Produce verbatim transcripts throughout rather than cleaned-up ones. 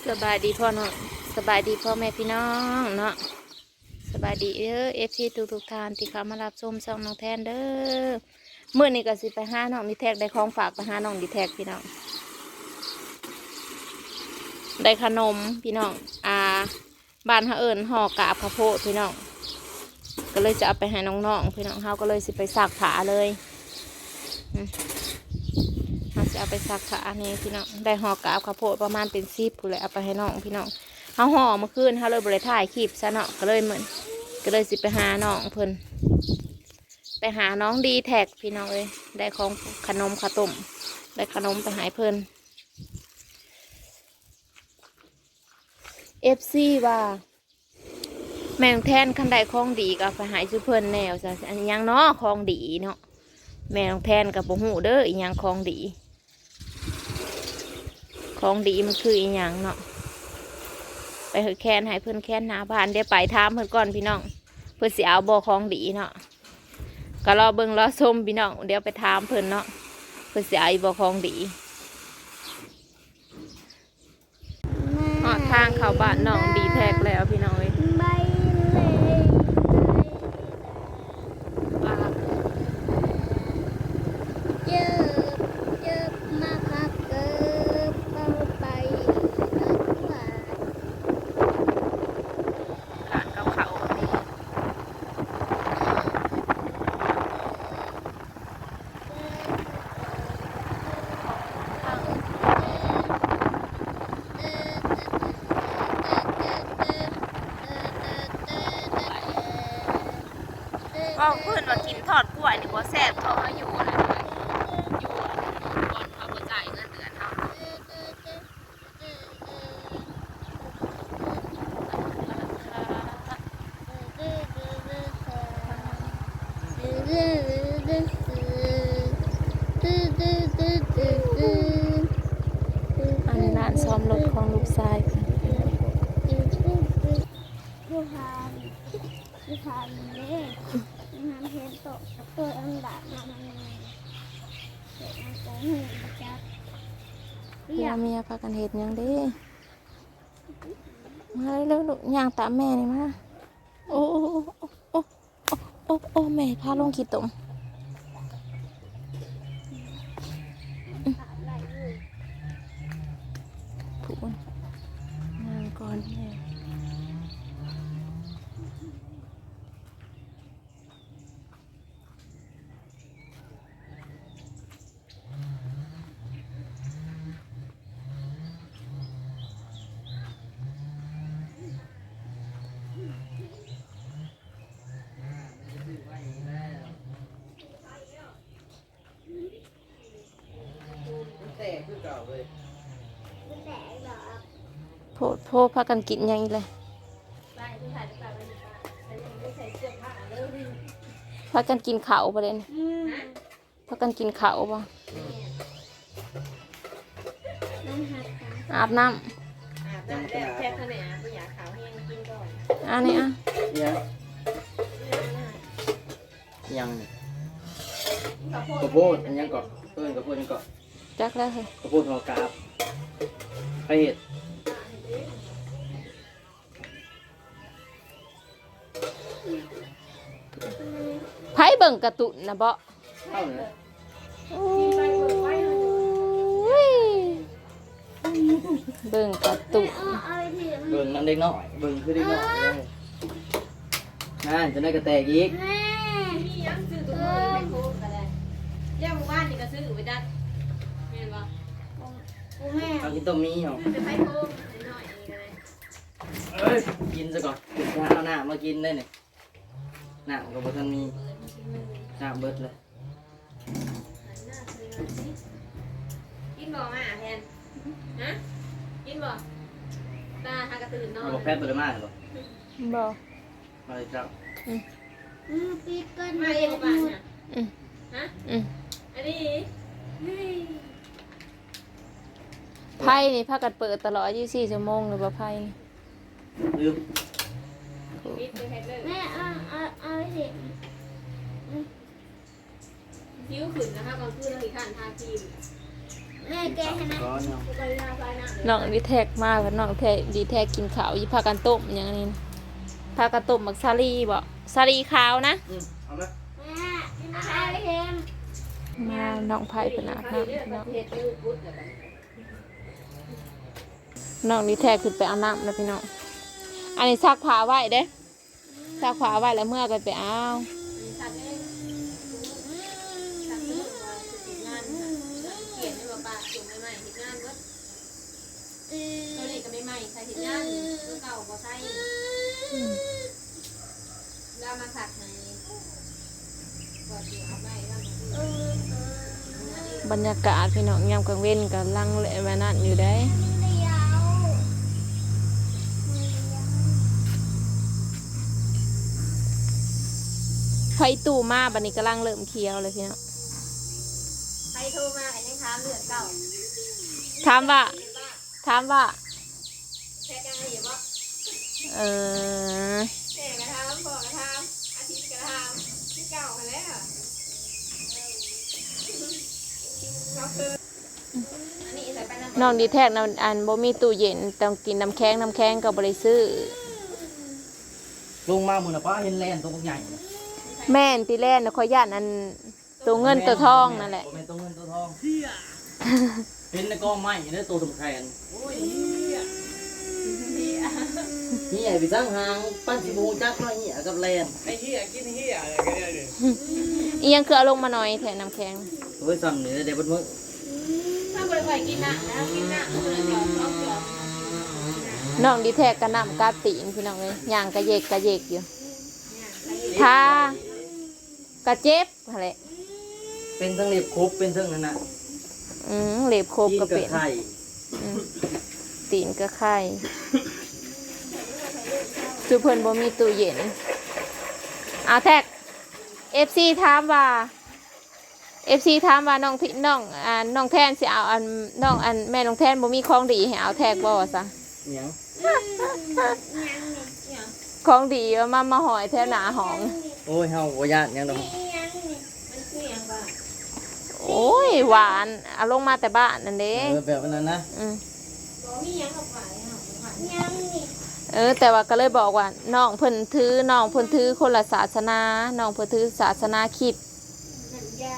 สบายดีพ่อเนาะ สบายดีพ่อแม่พี่น้องเนาะ สบายดีเด้อ เอฟซี ทุกๆท่านที่เข้ามารับชมช่องน้องแทนเด้อ มื้อนี้ก็สิไปหาน้องดีแท็ก ได้ของฝากไปหาน้องดีแท็กพี่น้อง ได้ขนมพี่น้อง อ่า บ้านเฮาเอิ้นห่อกาบข้าวโพดพี่น้อง ก็เลยจะเอาไปให้น้องๆพี่น้อง เฮาก็เลยสิไปซักผ้าเลย อืม เฮาสิเอาไปซักผ้านี่พี่น้อง ได้ห่อกาบข้าวโพดประมาณเป็นสิบพู้นแหละ เอาไปให้น้องพี่น้อง เฮาห่อเมื่อคืน เฮาเลยบ่ได้ถ่ายคลิปซะเนาะ ก็เลยมื้อ ก็เลยสิไปหาน้องเพิ่น ไปหาน้องดีแท็กพี่น้องเอ้ย ได้ของขนมข้าวต้ม ได้ขนมไปให้เพิ่น เอฟซี ว่า แม่น้องแทนคันได้ของดีก็เอาไปให้ซุเพิ่นแหน่ว่าซั่น อันหยังเนาะของดีเนาะ แม่น้องแทนก็บ่ฮู้เด้อ อีหยังของดี ของดีมันคืออีหยังเนาะ ไปแคนให้เพิ่นแคนหน้าบ้าน เดี๋ยวไปถามเพิ่นก่อนพี่น้อง เพิ่นสิเอาบ่ของดีเนาะ ก็รอเบิ่งรอชมพี่น้อง เดี๋ยวไปถามเพิ่นเนาะ เพิ่นสิเอาอีบ่ของดี ฮอดทางเข้าบ้านน้องดีแท็กแล้วพี่น้องเอ้ย ใบเลย เจิบเจิบมาพักเกิบเอาไปพักว่า ร้านกับข้าวก็มี เว้าเพิ่นว่ากินทอดกล้วยนี่บ่แซ่บเท่าเฮาอยู่นะ อยู่บ่อนเขาบ่จ่ายเงินเดือนเฮา อันนี้ร้านซ่อมรถของลูกชายค่ะ อยู่ทาง อยู่ทางนี้ มันเห็นโต๊ะ โต๊ะอันดับมามัน เห็นมันก็หูจัก ผัวเมียพากันเฮ็ดหยังเด้ มาเร็วๆลูก ย่างตามแม่นี่มา โอ้ โอ้ โอ้ แม่พาลงขี้ตม พูน ย่างก่อนแม่ โพดโพ พากันกินหยังอีกเลย พากันกินข้าวบ่เด้นี่ พากันกินข้าวบ่ อาบน้ำ อาบน้ำแล้ว แค่ขนาดบ่อยากขาวแห้งกินก่อน อันนี้อ่ะ ยัง ยัง ข้าวโพด อันยังเกาะ เอิ้นข้าวโพดยังเกาะ จักแล้วเฮ้ย ข้าวโพดห่อกาบ ไปเฮ็ด ไผเบิ่งการ์ตูนนะบ่ เท่านั้น โอ้ย เบิ่งการ์ตูน เบิ่งนำเด็กน้อย เบิ่งคือเด็กน้อยเลย นั่น จะได้กระแตกอีก แม่ มีหยังซื้อทุกมื้อแม่โคก็ได้ แล้วมื้อวานนี่ก็ซื้อไปจัก แม่นบ่ โอ้แม่ เอากินต้มมีเหรอ ซื้อแต่ไข่โคน้อยๆนี่ก็ได้ เอ้ย กินซะก่อน เดี๋ยวจะเอาน้ำมากินได้นี่ น้ำก็บ่ทันมี น้ำเบิดเลย กินบ่มาแทน ฮะ กินบ่ ตาหากระตื่นนอน เอาบ่แป๊บบ่ได้มาเหรอ บ่ มาเลยเจ้า อืม อืม ปิดก่อน มาเองบ่บ้านน่ะ อืม ฮะ อืม อันนี้ ไพ่นี่พากันเปิดตลอดยี่สิบสี่ชั่วโมงเลยบ่ไพ่นี่ ลืม ปิดไปเฮ็ดเลย แม่เอา เอา เอาเห็น สิวขึ้นนะคะ กลางคืนเราสิทานทาครีม แม่แกะให้นะ น้องดีแท็กมาแล้ว น้องแท้ดีแท็กกินข้าวอยู่ พากันต้มหยังอันนี้นะ พากันต้มหมากสาลีบ่ สาลีขาวนะ อืมเอาไหม แม่กินอะไรเค็ม มาน้องไผ่เพิ่นอาบน้ำพี่น้อง น้องดีแท็กขึ้นไปเอาน้ำแล้วพี่น้อง อันนี้ซักผ้าไว้เด้ ซักผ้าไว้แล้วเมื่อก็ไปเอา ตัวนี้ก็ใหม่ๆ ใส่เฮ็ดงาน ตัวเก่าบ่ใส่ อืม แล้วมาซักให้ บรรยากาศพี่น้อง ยามกลางเว็นกำลังแลมานั่นอยู่ได้ ไฟตู้มาบัดนี้กำลังเริ่มเขียวเลยพี่น้อง ไผโทรมาก็ยังถามเรื่องเก่า ถามว่า ถามว่า แชทยังไงอยู่บ่ เออ แม่ก็ถาม พ่อก็ถาม อาทิตย์ก็ถาม คือเก่าหั้นแหละ เราคือ อันนี้ใส่ไปน้ำ น้องดีแท็กนะ อันบ่มีตู้เย็น ต้องกินน้ำแข็ง น้ำแข็งก็บ่ได้ซื้อ ลงมามื้อน่ะ ป้าเห็นแลนตัวบักใหญ่ แม่นติแลนน่ะ ข้อยย่านอัน ตัวเงินตัวทองนั่นแหละ บ่แม่นตัวเงินตัวทอง เห็นในกองไม้เด้อ ตัวสำคัญ โอ้ย เหี้ย เหี้ยไปสร้างหาง ปั้นสิบ่ฮู้จักเนาะ เหี้ยกับแลน ไอ้เหี้ยกินเหี้ยอะไรกันเนี่ย อีหยังคือเอาลงมาหน่อยแท้น้ำแข็ง โอ้ย ซ้ำนี่ได้เบิดมื้อ ถ้าบ่ได้ค่อยกินน้ำนะ กินน้ำมื้อละจอกสองจอก น้องดีแท็กกะน้ำกาตีนพี่น้องเอ้ย ย่างกะเยกกะเยกอยู่ ถ้ากะเจ็บ หั่นแหละ เป็นทั้งเล็บครบ เป็นทั้งนั้นน่ะ อืม เล็บครบก็เป็น ตีนก็ไข้ อืม ตีนก็ไข้ คือเพิ่นบ่มีตู้เย็น เอาแท็ก เอฟซี ถามว่า เอฟซี ถามว่าน้องที่ น้อง อ่า น้องแทนสิเอาอัน น้องอัน แม่น้องแทนบ่มีของดีให้เอาแท็กบ่ว่าซะ หยัง ของดีเอามา มาห้อยแถวหน้าห้อง โอ้ย เฮาบ่ย่านหยังดอก มันคือหยังบ้าง โอ้ย หวาน เอาลงมาแต่บ้านนั่นเด้ เออ แบบนั้นนะ อืม บ่มีหยังหรอกหวานเนาะ หวานหยังนี่ เออ แต่ว่าก็เลยบอกว่าน้องเพิ่นถือ น้องเพิ่นถือคนละศาสนา น้องเพิ่นถือศาสนาคริสต์ น้ำยา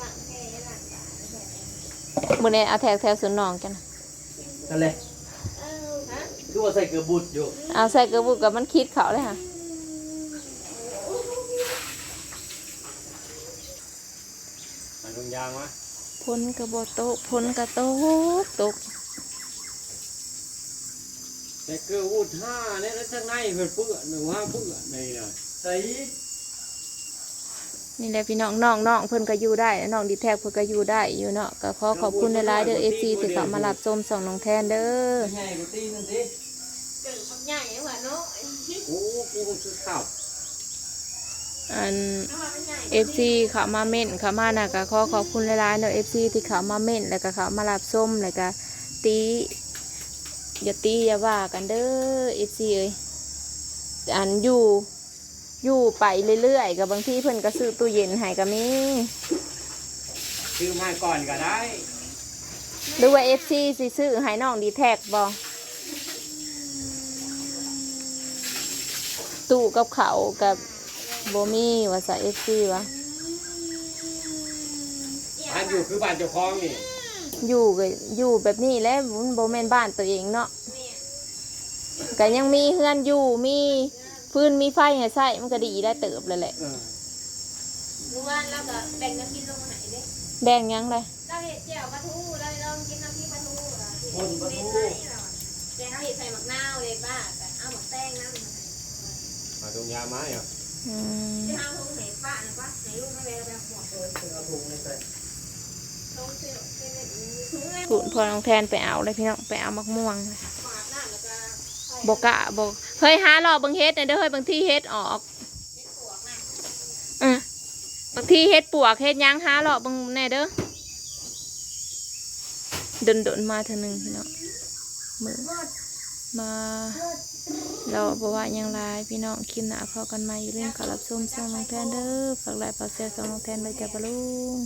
ล้างแผลล้างตา มื้อนี้เอาแถว แถวสวนน้องจ้ะนะ นั่นแหละ คือว่าใส่เกลือบุดอยู่ เอาใส่เกลือบุดกับมันคิดเขาเลยค่ะ เอาถุงยางมา ฝนก็บ่ตก ฝนก็ตก ตก แต่เกลืออุดห้าเนี่ย แล้วข้างในมันเปื้อนหรือว่าเปื้อนในน่ะ ใส่ นี่แหละพี่น้อง น้อง น้องเพิ่นก็อยู่ได้ น้องดีแท็กเพิ่นก็อยู่ได้อยู่เนาะ ก็ขอขอบคุณหลายๆเด้อ เอฟซี ที่เข้ามารับชมช่องน้องแทนเด้อ ใหญ่กว่าตีนนั่นสิ เกิดบักใหญ่กว่าเนาะ โอ้ กูมันคือข้าว อัน เอฟซี เข้ามาเม้นต์เข้ามานะ ก็ขอขอบคุณหลายๆเด้อ เอฟซี ที่เข้ามาเม้นต์ แล้วก็เข้ามารับชม แล้วก็ติ อย่าติอย่าว่ากันเด้อ เอฟซี เอ้ย อันอยู่ อยู่ไปเรื่อยๆ ก็บางทีเพิ่นก็ซื้อตู้เย็นให้ก็มี ซื้อมาก่อนก็ได้ หรือว่า เอฟซี สิซื้อให้น้องดีแท็กบ่ ตู้กับข้าวกับบ่มีว่าซะ เอฟซี วะ บ้านอยู่คือบ้านเจ้าของนี่ อยู่ก็อยู่แบบนี้แหละ มันบ่แม่นบ้านตัวเองเนาะ ก็ยังมีเฮือนอยู่ มีฟืนมีไฟให้ใช้ มันก็ดีได้เติบแล้วแหละ เออ เมื่อวานเราก็แบ่งน้ำพริกลงมาให้เด้ แบ่งหยังเลย เราเฮ็ดแจ่วปลาทู เราลองกินน้ำพริกปลาทู คนปลาทู แต่เขาเฮ็ดใส่หมากนาวเลยป้า แต่เอาหมากแตงนำ เอาถุงยางมาเหรอ อืม ที่เอาถุงให้ป้านะป้า ให้ลูกมาแบ่ง เอาถุงนี่ใส่ พู้นพ่อน้องแทนไปเอาเลยพี่น้อง ไปเอาหมากม่วง บ่กะ บ่ เฮ้ย หาเลาะเบิ่งเห็ดหน่อยเด้อ เฮ้ย บางทีเห็ดออก อ่ะ บางทีเห็ดปวก เห็ดหยัง หาเลาะเบิ่งแหน่เด้อ ดนๆมาเทื่อหนึ่งพี่น้อง มื้อ มาเลาะ บ่ว่าหยังหลายพี่น้อง คลิปหน้าพ้อกันใหม่ อย่าลืมเข้ารับชมช่องน้องแทนเด้อ ฝากไลค์ฝากแชร์ช่องน้องแทนด้วยจ้าป้าลุง